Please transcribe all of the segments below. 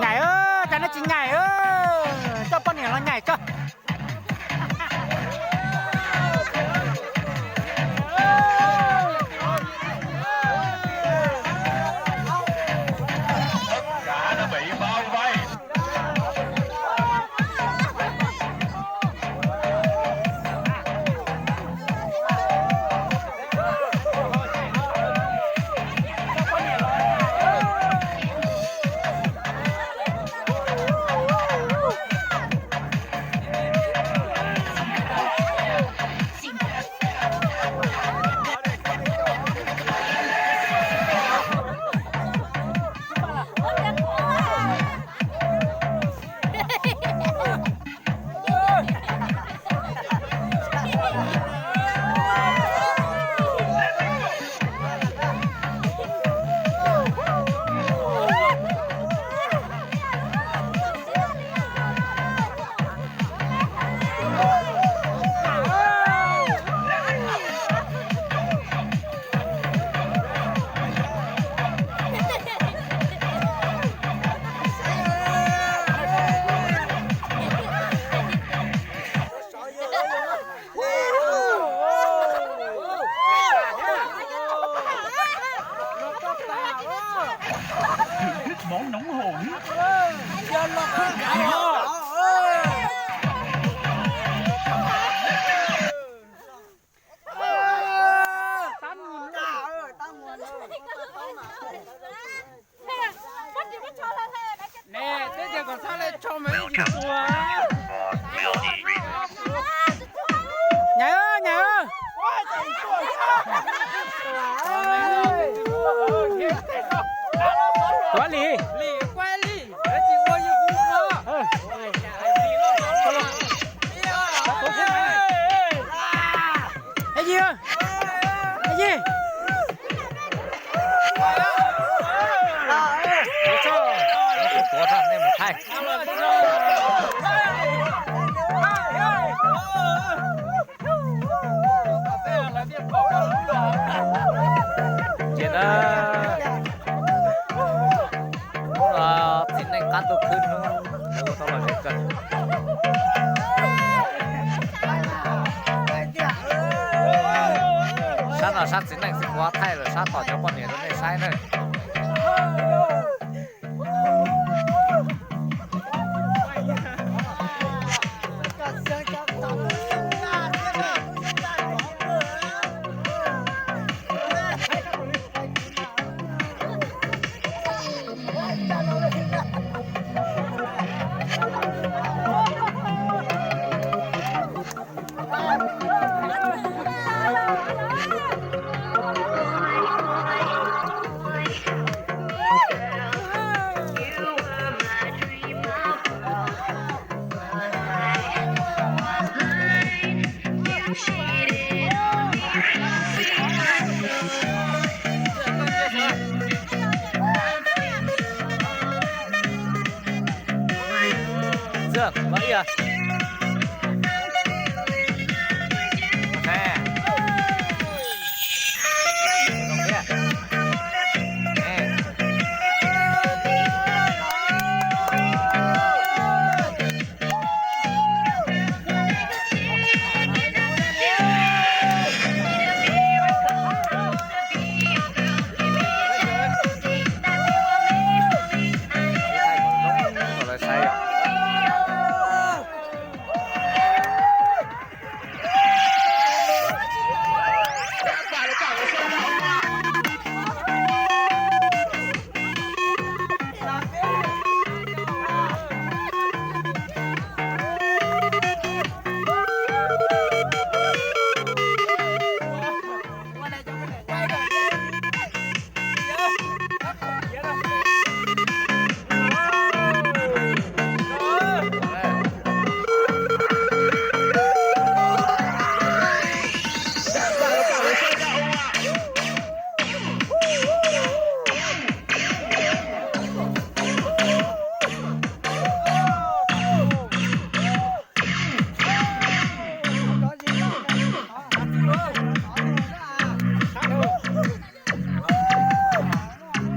Nyaim, cas nej tsis nyaim, coj poj niam los nyaim tso. Ne, twb tias kom txhob le tso mas ib tsis tua. Nyaim, nyaim. Kuv li. Li, kuv li. Es Yig, Es Yig. Tuav nej mus thaij. Ces na, txiv neej qab ntuj khwb hnub lawv kuj tau los ze kawg. Sab no sab txiv neej xwb, kuv thaij lawm sab tom cov poj niam rau nej saib na.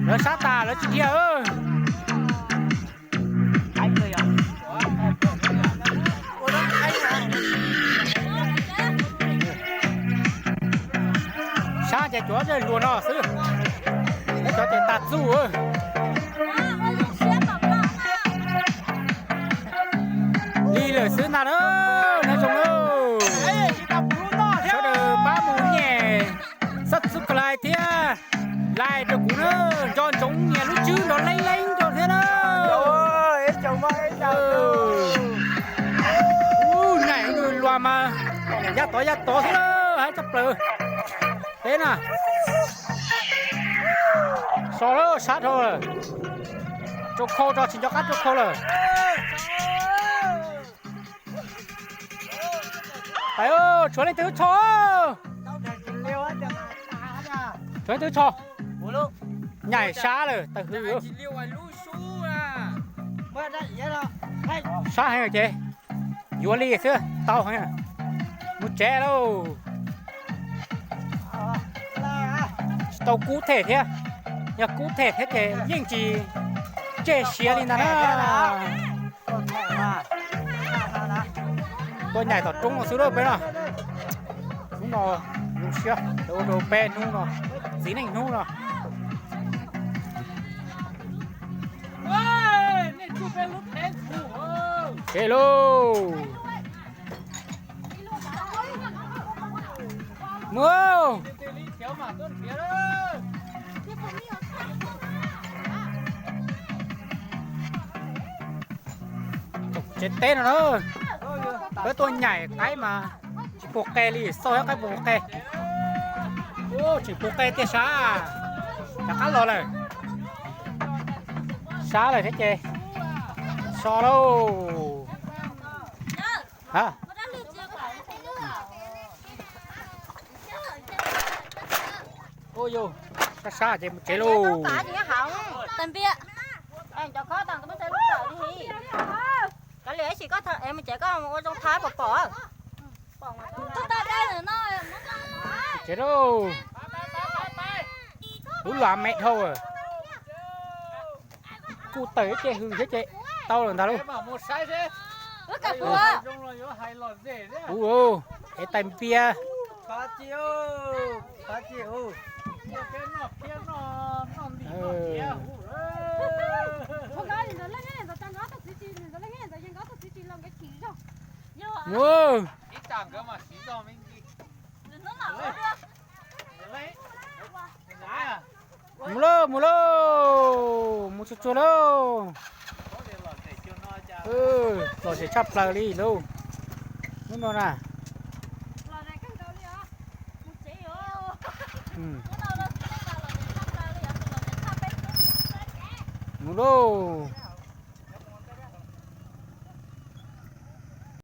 Lawv sab tas lawv tsis dhia. Sab ces cuav zej luag no xwb, cov ces tas txuj. Li lawm xwb ntag na, nyob zoo na. Sawv daws pab mus nyem subscribe thiab like rau kuv na, nco ntsoov nias lub tswb nrov leeb leeb rau thiab na. Ub, nyaim luag mas ya tod ya tod xwb na, haib tshaj plaws. Peb na, so lawm, sab dhau lawm. Rau khau tso, tsis nco qab rau khau lawm. Pais, tshuav leej twg tso? Tshuav leej twg tso? Nyaim sab lawm, tawg hws. Sab heev ces yuav li xwb tau heev. Mus tsev lauj. Tsis tau kub them thiab, yog kub them thiab ces yeej tsis tseg siav li ntag na. Tuaj nyaim tom roob no xwb lawm peb no. Hnub no zoo siab ua rau peb hnub no, txiv neej hnub no. Tsev lauj. Mus. Tsev teb no na, peb tuaj nyaim qaib mas tsis puag qe li, xauj thiab qaib puag qe. Tseem puag qe tiag sab, rov qab los lawm. Sab lawm thiab ces so lauj. Ua yus, sab sab ces mus tsev lauj. Tsev lauj. Lub luam me dhau. Kuj tawm ces hws thiab ces tau lawm ntag lauj. Kuv es tais npias. Mus. Mus lauj, mus lauj, mus tsuag tsuag lauj. Lom zem tshaj plaws li lauj. Hnub no na. Mus lauj.